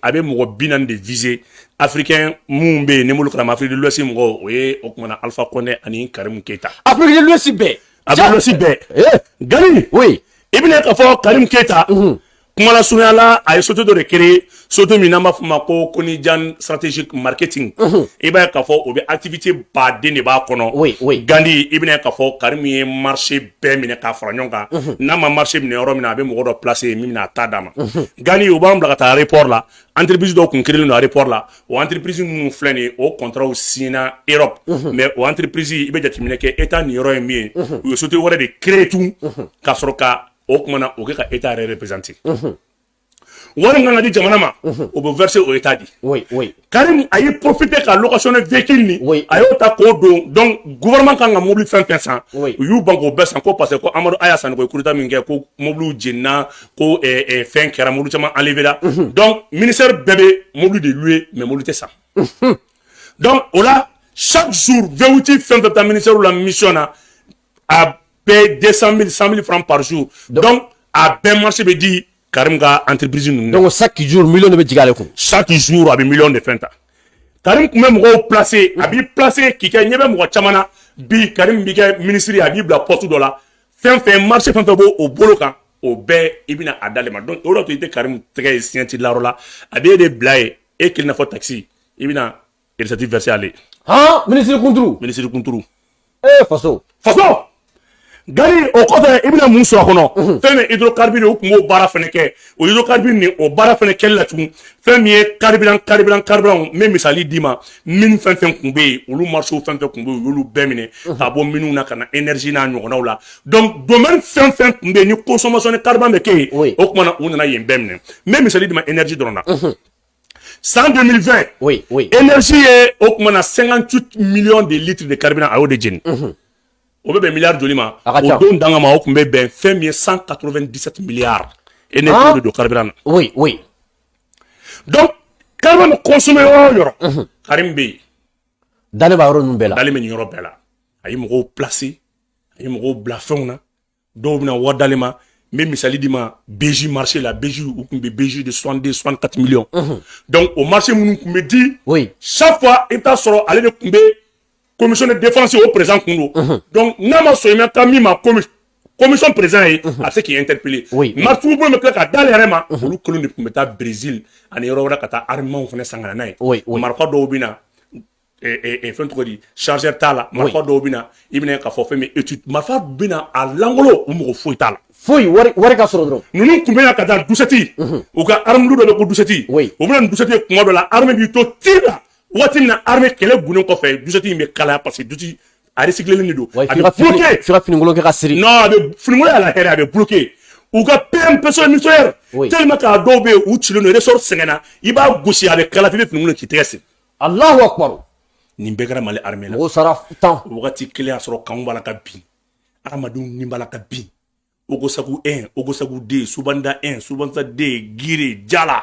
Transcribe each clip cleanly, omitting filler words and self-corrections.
A bɛ mɔgɔ 40 de viser, africain minnu bɛ yen, ni m'olu kalama, Afrique de l'Ouest mɔgɔw, o ye o kumana Alpha Condé ani Karim Keita. Afrique de l'Ouest bɛɛ. Afrique de l'Ouest bɛɛ. Gani, i bɛna k'a fɔ Karim Keita, kumala surunya la, a ye société dɔ de créer, société min n'an b'a fɔ ma ko Konijan Strategic Marketing. I b'a ye k'a fɔ o bɛ activité baden de b'a kɔnɔ. Gandi, i bɛna k'a fɔ Karim ye marché bɛɛ minɛ k'a fara ɲɔgɔn kan. N'a ma marché minɛ yɔrɔ min na, a bɛ mɔgɔ dɔ placer yen min bɛna a ta d'a ma. Gani, u b'an bila ka taa aéroport la. Entreprise dɔw kun créer don aéroport la. O entreprise minnu filɛ nin ye, o contrat signé Europe, mais o entreprise, i bɛ jateminɛ kɛ, état nin yɔrɔ ye min ye, u ye société wɛrɛ de créer tun ka sɔrɔ ka o kumana o kɛ ka état yɛrɛ représenter. Wari min kan ka di jamana ma, o bɛ verser o état di. Karim a ye profiter ka location de véhicule nin, a y'o ta k'o don. Donc gouvernement kan ka mobili fɛn fɛn san, u y'u ban k'o bɛɛ san, ko parce que ko Amadu Aya Sanogo ye coup d'état min kɛ, ko mobiliw jenina, ko fɛn kɛra, mobili caman enlevé la. Donc ministère bɛɛ bɛ mobili de louer, mais mobili tɛ san. Donc o la, chaque jour, V8 fɛn fɛn bɛ taa ministère la mission na, a bɛɛ 200 000, 100 000 francs par jour. Donc a bɛɛ marché bɛ di Karim ka entreprise ninnu. Donc chaque jour, million de bɛ jigin ale kun. Chaque jour, a bɛ million de fɛn ta. Karim tun bɛ mɔgɔw placer, a b'i placer k'i kɛ ɲɛ bɛ mɔgɔ caman na bi. Karim b'i kɛ ministre ye, a b'i bila poste dɔ la, fɛn fɛn marché fɛn fɛn b'o o bolo kan, o bɛɛ i bɛna a d'ale ma. Donc o de y'a to i tɛ Karim tɛgɛ ye signature la yɔrɔ la, a b'e de bila yen, e kelen n'a fɔ taxi, i bɛna recette verser ale. Han, ministre kunturu. Ministre kunturu. Eh, faso. Faso. Gari, o kɔfɛ, i bɛna mun sɔrɔ a kɔnɔ? Fɛn min hydrocarbure, u tun b'o baara fɛnɛ kɛ. O hydrocarbure nin, o baara fɛnɛ kɛli la tugun, fɛn min ye carburant, carburant, carburant, n bɛ misali d'i ma, mine fɛn fɛn tun bɛ yen, olu marché fɛn fɛn tun bɛ yen, u y'olu bɛɛ minɛ ka bɔ minnu na ka na énergie n'a ɲɔgɔnnaw la. Donc domaine fɛn fɛn tun bɛ yen ni consommation ni carburant bɛ kɛ yen, o tuma na u nana yen bɛɛ minɛ. N bɛ misali d'i ma énergie dɔrɔn na. San 2020, énergie ye o tuma na 58 millions de litres de carburant, a y'o de jeni. O bɛ bɛn miliyari joli ma? O don danga ma, o tun bɛ bɛn fɛn min ye 197 milliards, énergie de don carburant na. Donc carburant bɛ consommer yɔrɔ o yɔrɔ, Karim bɛ yen. Dalen b'a yɔrɔ ninnu bɛɛ la. Dalen bɛ nin yɔrɔ bɛɛ la. A ye mɔgɔw placer, a ye mɔgɔw bila fɛnw na, dɔw bɛna wari d'ale ma. N bɛ misali d'i ma, BJ marché la, BJ, u tun bɛ BJ de 62, 64 millions. Donc o marché minnu tun bɛ di, chaque fois i bɛ taa sɔrɔ ale de tun bɛ commission de défense, o président kun don. Donc n'a ma sɔn i ma taa min ma commission président ye, a bɛ se k'i interpeller. Maritigiw bolo bɛ tila ka d'ale yɛrɛ ma. Olu kelen de tun bɛ taa Brésil ani yɔrɔ wɛrɛ ka taa armement fana san ka na n'a ye. Marifa dɔw bɛ na, fɛn tɔgɔ di, chargeur t'a la. Marifa dɔw bɛ na, i bɛna k'a fɔ fɛn min étude, marifa bɛ na a langolo, u mɔgɔ foyi t'a la. Foyi, wari, wari ka sɔrɔ dɔrɔn. Ninnu tun bɛ na ka taa dusɛti, u ka arme dɔ bɛ ko dusɛti. U bɛna nin dusɛti ye kuma dɔ la, arme b'i to tir la waati min na, arme kɛlɛ gunnen kɔfɛ, dusɛti in bɛ kalaya parce que dusi a recyclé de don. A bɛ bloqué. F'i ka finikolon kɛ ka siri. Non, a bɛ finikolon y'a la hɛrɛ, a bɛ bloqué. U ka PM pistolet mitrailleur, tellement que a dɔw bɛ yen, u cilen don, ressort sɛgɛnna, i b'a gosi, a bɛ kala, f'i bɛ finikolon k'i tɛgɛ siri. Allahu akbar. Nin bɛɛ kɛra Mali armée la. Mɔgɔw sara tan. Wagati kelen y'a sɔrɔ kanw b'a la ka bin, hadamadenw ni b'a la ka bin. Ogosagu 1, Ogosagu 2, Subanda 1, Subanda 2, Gire, Jala,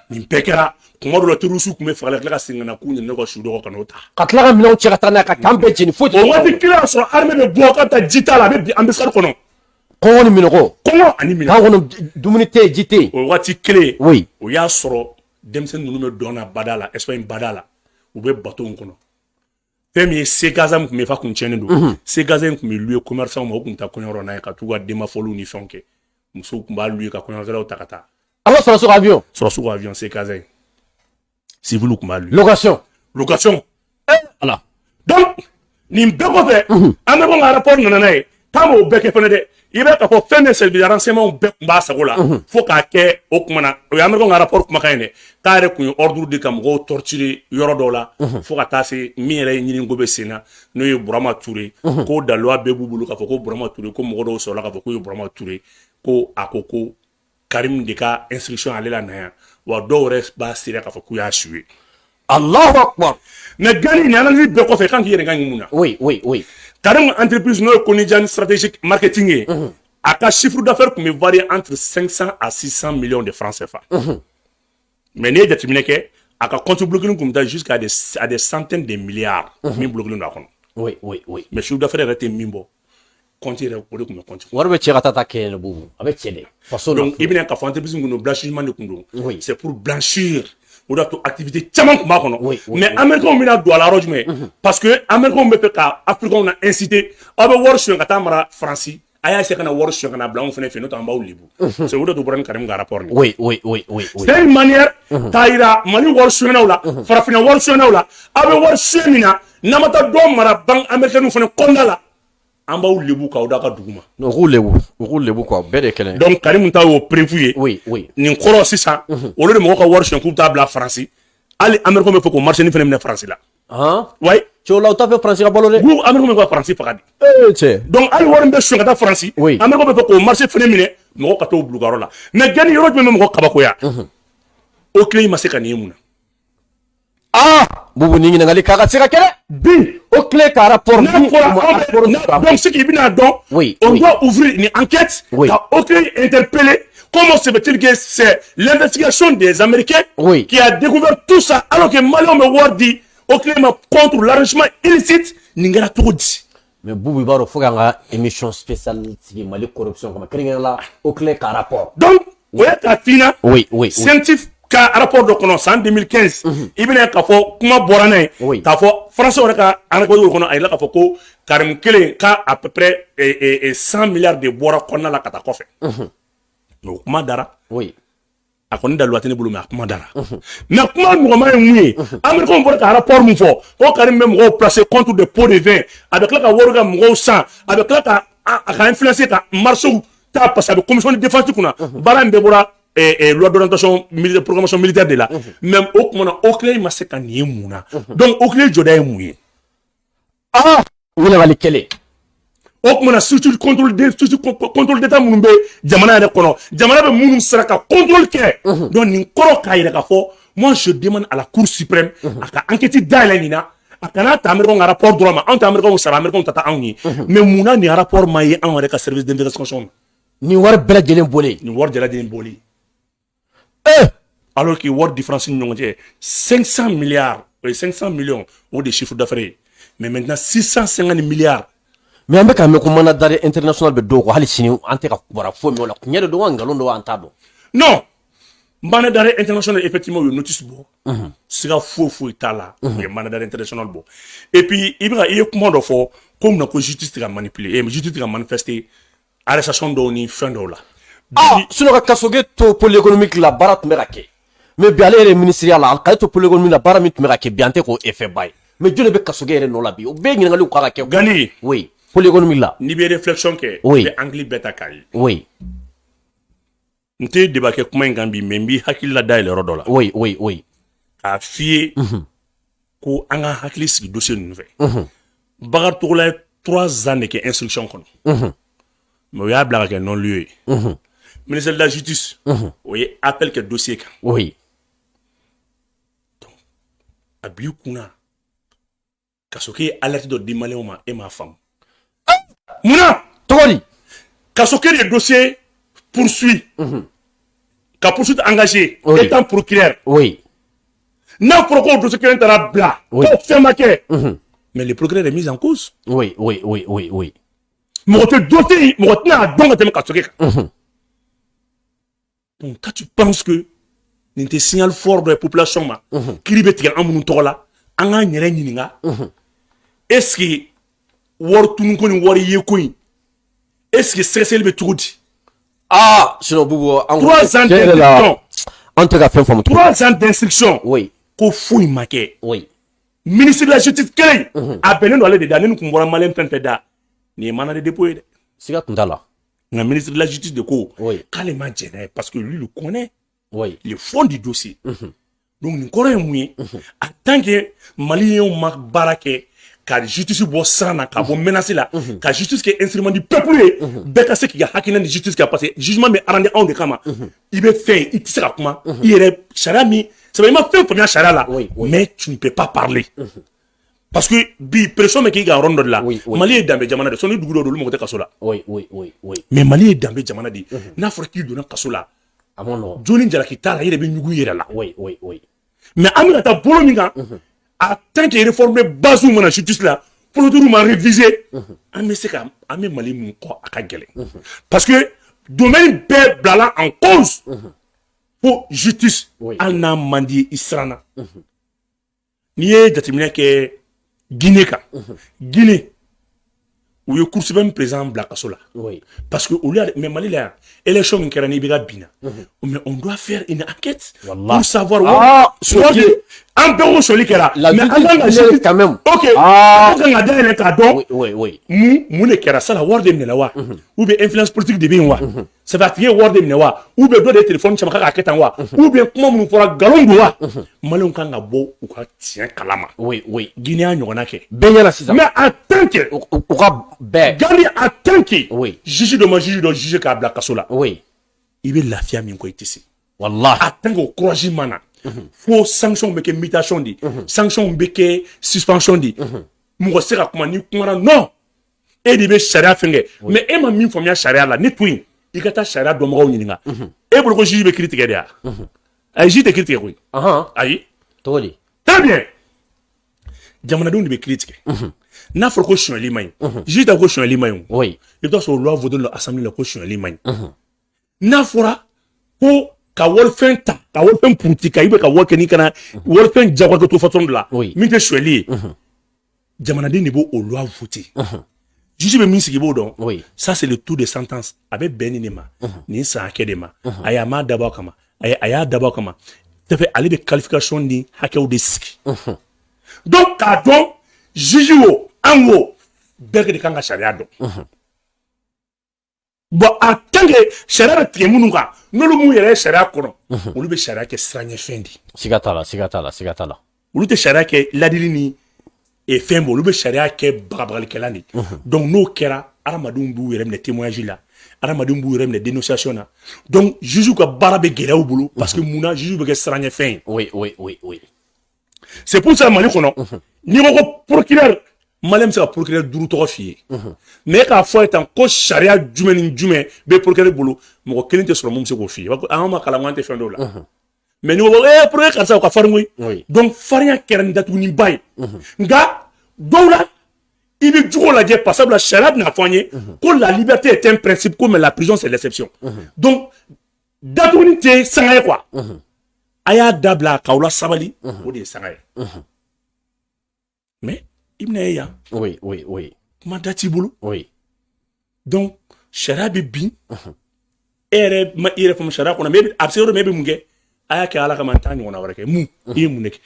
nin bɛɛ kɛra. Kuma dɔ la, terroriste tun bɛ faga la, tila ka segin ka na k'u ɲinɛ ka su dɔgɔ ka n'o ta. Ka tila ka minɛnw cɛ ka taa n'a ye, ka camp bɛɛ jeni, foyi tɛ. O waati kelen y'a sɔrɔ armée bɛ bɔ ka taa ji t'a la, a bɛ bin embuscade kɔnɔ. Kɔngɔ ni minɔgɔ. Kɔngɔ ani minɔgɔ. Camp kɔnɔ, dumuni tɛ yen, ji tɛ yen. O waati kelen, o y'a sɔrɔ denmisɛnnin ninnu bɛ dɔn na bada la, Espagne bada la, u bɛ bateau kɔnɔ. Fɛn min ye Segaza min tun bɛ fa kun tiɲɛnen don, Segaza in tun bɛ louer commerçant ma, o tun taa kɔɲɔyɔrɔ n'a ye ka t'u ka denbafɔliw ni fɛnw kɛ. Musow tun b'a louer ka kɔɲɔkɛlaw ta ka taa. Ala, sɔrɔsiw ka avion. Sɔrɔsiw ka avion Segaza in, civil tun b'a louer. Location. Location. Ala. Donc nin bɛɛ kɔfɛ, an bɛ bɔ ka rapport nana n'a ye k'an b'o bɛɛ kɛ fɛnɛ dɛ. I bɛ k'a fɔ fɛn min service de renseignement bɛɛ tun b'a sago la fo k'a kɛ. O kuma na, o ye Américain ka rapport kumakan ye dɛ, k'a yɛrɛ tun ye ordre di ka mɔgɔw torturer yɔrɔ dɔw la, fo ka taa se min yɛrɛ ye ɲiniko bɛ sen na, n'o ye Burama Ture, ko daluwa bɛɛ b'u bolo k'a fɔ ko Burama Ture, ko mɔgɔ dɔw sɔrɔla k'a fɔ k'o ye Burama Ture, ko a ko ko Karim de ka instruction ale la na yan wa. Dɔw yɛrɛ b'a seereya k'a fɔ k'u y'a su ye. Allahu akbar. Mais Gani, nin analyse bɛɛ kɔfɛ, kan k'i yɛrɛ ka mun na? Karim entreprise, n'o ye Konijan Strategic Marketing ye, a ka chiffre d'affaires tun bɛ varier entre 500 à 600 millions de francs CFA. Mais n'i ye jateminɛ kɛ, a ka compte bloqué tun bɛ taa jusqu'à des centaines de milliards min bloqué don a kɔnɔ. Mais chiffre d'affaires yɛrɛ tɛ min bɔ. Compte yɛrɛ, o de tun bɛ compte. Wari bɛ cɛ ka taa kɛ yen, Bubu, a bɛ cɛ de faso. Donc i bɛna k'a fɔ entreprise kun don, blanchiment de kun don. C'est pour blanchir, o de y'a to activité caman tun b'a kɔnɔ. Mais Américains bɛna don a la yɔrɔ jumɛn? Parce que Américains bɛ fɛ ka Africains na inciter: aw bɛ wari suɲɛ ka taa mara Faransi, a y'a essayer ka na wari suɲɛ ka na bila anw fana fɛ yen, n'o tɛ an b'aw lebu. C'est o de to bɔra ni Karim ka rapport nin. C'est une manière k'a yira Mali wari suɲɛnaw la, farafinna wari suɲɛnaw la, aw bɛ wari suɲɛ min na, n'an ma taa dɔ mara banque américaine fana kɔnɔna la, an b'aw lebu k'aw da ka dugu ma. U k'u lebu, u k'u lebu quoi, bɛɛ de ye kelen. Donc Karim ta y'o preuve ye. Nin kɔrɔ sisan, olu de mɔgɔw ka wari suɲɛ k'u bɛ taa bila Faransi, hali Américain bɛ fɛ k'o marché fana minɛ Faransi la. Han? Ouais. Cɛw la, u t'a fɛ Faransi ka balo dɛ. K'u Américain bɛ ka Faransi faga de. Ee cɛ. Donc hali wari min bɛ suɲɛ ka taa Faransi, Américain bɛ fɛ k'o marché fana minɛ, mɔgɔw ka t'o bila u ka yɔrɔ la. Mais gani, yɔrɔ jumɛn bɛ mɔgɔ kabakoya? O clé ma se ka nin ye mun na? Ah Bubu, nin ɲininkali k'a ka se ka kɛ dɛ. Bi O clé ka rapport n'a fɔra anw bɛ, donc ce qui bɛna dɔn, on doit ouvrir une enquête ka OCLEI interpeller. Comment se fait-il que c'est l'investigation des Américains qui a découvert tout ça, alors que Maliens bɛ wari di OCLEI ma contre l'enrichissement illicite? Nin kɛra cogo di? Mais Bubu, i b'a dɔn, fo k'an ka émission spéciale sigi Mali corruption kama, kɛrɛnkɛrɛnnen la OCLEI ka rapport. Donc o ye k'a f'i ɲɛna, Oui. CENTIF ka rapport dɔ kɔnɔ san 2015, i bɛna k'a fɔ kuma bɔra n'a ye k'a fɔ français yɛrɛ ka enquête kɔnɔ, a yirala k'a fɔ ko Karim kelen ka à peu près 100 milliards de bɔra kɔnɔna la ka taa kɔfɛ. Mais o kuma dara. A kɔni daluya tɛ ne bolo, mais a kuma dara. Mais kuma nɔgɔman ye mun ye? Américains bɔra ka rapport mun fɔ ko Karim bɛ mɔgɔw placer contre des pots de vin, a bɛ tila ka wari ka mɔgɔw san, a bɛ tila ka a ka influencer ka marché ta, parce que a bɛ commission de défense kunna, baara in bɛɛ bɔra loi d'orientation militaire, programmation militaire de la. Mais o tuma na, OCLEI ma se ka nin ye mun na? Donc OCLEI jɔda ye mun ye? Ah, ɲininkali kelen. O tuma na, structure contrôle de structure contrôle d'état minnu bɛ jamana yɛrɛ kɔnɔ, jamana bɛ minnu sera ka contrôle kɛ. Donc nin kɔrɔ k'a yɛrɛ k'a fɔ, moi je demande à la Cour suprême a ka enquête dayɛlɛ nin na, a kana ta Américain ka rapport dɔrɔn ma. Anw tɛ Américain sara, Américain ta anw ye. Mais mun na nin rapport ma ye anw yɛrɛ ka service d'investigation na? Nin wari bɛɛ lajɛlen bɔlen. Nin wari lajɛlen bɔlen. Eh! Alors que wari différence ni ɲɔgɔn cɛ, 500 milliards, o ye 500 millions o de chiffre d'affaires ye, mais maintenant 650 milliards. Mais an bɛ k'a mɛn ko mandat d'arrêt international bɛ dɔw kɔ, hali sini an tɛ ka kibaruya foyi mɛn o la. Tiɲɛ de don wa, nkalon don wa, an t'a dɔn. Non, mandat d'arrêt international, effectivement, u ye notice bɔ, siga foyi foyi t'a la, u ye mandat d'arrêt international bɔ. Et puis i bɛ ka i ye kuma dɔ fɔ ko mun na ko justice tɛ ka manipuler, justice tɛ ka manifester arrestation dɔw ni fɛn dɔw la. Ah, sinon ka Kasoge to pôle économique la, baara tun bɛ ka kɛ. Mais bi ale yɛrɛ ye ministériya la, k'ale to pôle économique la, baara min tun bɛ ka kɛ bi, an tɛ k'o effet ba ye. Mais jɔn de bɛ Kasoge yɛrɛ nɔ la bi? O bɛɛ ye ɲininkaliw kan ka kɛ. Gani. Oui, pôle économique la. N'i bɛ réflexion kɛ, i bɛ angle bɛɛ ta k'a ye. N tɛ débat kɛ kuma in kan bi, mais n b'i hakili la dayɛlɛ yɔrɔ dɔ la k'a f'i ye ko an ka hakili sigi dossier ninnu fɛ. Bakari Togola ye 3 ans de kɛ instruction kɔnɔ, mais o y'a bila ka kɛ non lieu ye. Ministère de la Justice, o ye appel kɛ dossier kan. A b'i kunna Kasoke ye alerte dɔ di Maliyɛnw ma, e m'a faamu munna? Cogo di? Kasoke de dossier poursuit, ka poursuite engagée étant procureur. N'a fɔra ko dossier kelen taara bila ko fɛn ma kɛ, mais le procureur est mis en cause. Mɔgɔ tɛ dossier in, mɔgɔ tɛna a dɔn ka tɛmɛ Kasoke kan. Donc quand tu penses que nin tɛ signal fort dɔ ye population ma, kiiri bɛ tigɛ an minnu tɔgɔ la, an k'an yɛrɛ ɲininka, est ce que wari tununko ni wari yeko in, est ce que sɛgɛsɛgɛli bɛ cogo di? Ah, sinon Bubu, an 3 ans tiɲɛ yɛrɛ la, d'instruction. An tɛ ka fɛn faamu tuguni. 3 ans d'instruction ko foyi ma kɛ. Ministre de la Justice kelen, a bɛnnen don ale de da. Ne ni kun bɔra Maliyɛn fɛn fɛn da, nin ye mandat de dépôt ye dɛ. Siga tun t'a la. Nka ministre de la Justice de ko k'ale ma jɛn n'a ye, parce que lui le connaît le fond du dossier. Donc nin kɔrɔ ye mun ye? En tant que Maliyɛnw ma baara kɛ ka justice bɔ siran na, ka bɔ menace la, ka justice kɛ instrument du peuple ye, bɛɛ ka se k'i ka hakilina ni justice kɛ, parce que jugement bɛ arranger anw de kama. I bɛ fɛn, i tɛ se ka kuma i yɛrɛ sariya min c'est i ma fɛn faamuya sariya la, mais tu ne peux pas parler, parce que bi pression bɛ k'i kan yɔrɔnin dɔ de la. Mali ye danbe jamana de ye. Sɔnni dugu dɔw don, olu mago tɛ kaso la. Mais Mali ye danbe jamana de ye. N'a fɔra k'i donna kaso la, A ma nɔgɔn. Joni jalaki t'a la, i yɛrɛ bɛ ɲugu i yɛrɛ la. Mais an bɛ ka taa bolo min kan, en tant que réforme de base mana justice la, Procédure ma réviser, an bɛ se ka an bɛ Mali mun kɔ, a ka gɛlɛn, parce que domaine bɛɛ bilala en cause ko justice. Hali n'a man di ye, i siranna. N'i ye jateminɛ kɛ Guinée kan, Guinée, u ye Cour suprême président bila kaso la parce que olu y'a. Mais Mali la yan, élection min kɛra, n'i bɛ ka binna, mais on doit faire une enquête pour savoir. Ah, an bɛɛ ko sɔli kɛra, mais an kan ka justice quand même. Ok, ah, an kan ka dayɛlɛ k'a dɔn oui. mun de kɛra. Sala wari de minɛla wa, ou bien influence politique de bɛ yen wa? Ça fait a tigi ye wari de minɛ wa, ou bien dɔ de ye téléphone caman k'a kɛ tan wa, ou bien kuma minnu fɔra, nkalon don wa? Maliyɛnw kan ka bɔ u ka tiɲɛ kalama. Guinée y'a ɲɔgɔnna kɛ. Bɛɛ ɲɛna sisan. Mais en tant que u ka bɛɛ Gandhi, en tant que juge dɔ ma juge dɔ juge k'a bila kaso la, i bɛ lafiya min kɔ, i tɛ se. Wallahi. En tant que o courage ma na, fo sanction bɛ kɛ, mutation de sanction bɛ kɛ, suspension de. Mɔgɔ se ka kuma, n'i kumana, non, e de bɛ sariya fɛn kɛ, mais e ma min faamuya sariya la, ne to yen, i ka taa sariya dɔnbagaw ɲininka. E bolo ko juge bɛ kiiri tigɛ de wa? Ayi, juge tɛ kiiri tigɛ koyi. Ayi. Cogo di? Très bien, jamanadenw de bɛ kiiri tigɛ. N'a fɔra ko sonyali man ɲi, juge t'a ko sonyali man ɲi o. I bɛ taa sɔrɔ loi voté la assemblée la ko sonyali man ɲi. N'a fɔra ko ka walifɛn ta, ka walifɛn puruti, ka i bɛ ka wari kɛ n'i kana walifɛn jagoya kɛ to façon dɔ la min tɛ sonyali ye, jamanaden de b'o o loi voté. Juge bɛ min sigi, i b'o dɔn. Ça, c'est le taux de sentence, a bɛ bɛn nin de ma, nin san hakɛ de ma. Ayi, a m'a dabɔ a kama. Ayi, a y'a dabɔ a kama. Ça fait ale bɛ qualification ni hakɛw de sigi. Donc k'a dɔn, juge o, an o, bɛɛ de kan ka sariya dɔn. Bon, en tant que sariya bɛ tigɛ minnu kan, n'olu m'u yɛrɛ ye sariya kɔnɔ, olu bɛ sariya kɛ siranɲɛfɛn de ye. Siga t'a la, siga t'a la, siga t'a la. Olu tɛ sariya kɛ ladili ni fɛn bɔ, olu bɛ sariya kɛ bagabagalikɛla de. Donc n'o kɛra, adamadenw b'u yɛrɛ minɛ témoignage la, adamadenw b'u yɛrɛ minɛ dénonciation na. Donc juge ka baara bɛ gɛlɛya u bolo, parce que munna? Juge bɛ kɛ siranɲɛfɛn ye. C'est pour ça, Mali kɔnɔ, n'i ko procureur, maliyɛn bɛ se ka procureur duuru tɔgɔ f'i ye, mais e k'a fɔ ye tan ko sariya jumɛn ni jumɛn bɛ procureur bolo, mɔgɔ kelen tɛ sɔrɔ mun bɛ se k'o f'i ye. An ma kalan, an tɛ fɛn dɔw la. Mais n'i ko procureur karisa, o ka farin koyi. Donc farinya kɛra ni datuguniba ye. Nka dɔw la, i bɛ jogo lajɛ, par sabula sariya bɛna fɔ an ye ko la liberté est un principe, ko mais la prison, c'est l'exception. Donc datuguni tɛ sanga ye quoi. A y'a dabila k'aw la sabali, o de ye sanga ye. Mais i bɛna ye yan, kuma da t'i bolo. Donc sariya bɛ bin, e yɛrɛ ma i yɛrɛ faamu sariya kɔnɔ, mais a bɛ se yɔrɔ min, e bɛ mun kɛ? A y'a kɛ Ala kama, n t'a ɲɔgɔnna wɛrɛ kɛ. Mun i ye mun de kɛ?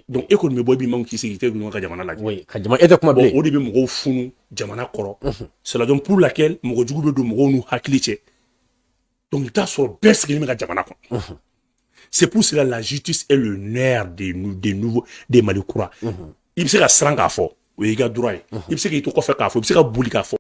Donc e kɔni bɛ bɔ, i b'i man k'i sigi, i tɛ ɲɔgɔn ka jamana lajɛ. Oui, ka jama e tɛ kuma bilen. O de bɛ mɔgɔw funu jamana kɔrɔ. C'est la raison pour laquelle mɔgɔ jugu bɛ don mɔgɔw n'u hakili cɛ. Donc i t'a sɔrɔ bɛɛ sigilen bɛ ka jamana kɔnɔ. C'est pour cela, la justice est le nerf des nouveaux des Mali kura. I bɛ se ka siran k'a fɔ, o y'i ka droit ye. I bɛ se k'i to kɔfɛ k'a fɔ, i bɛ se ka boli k'a fɔ.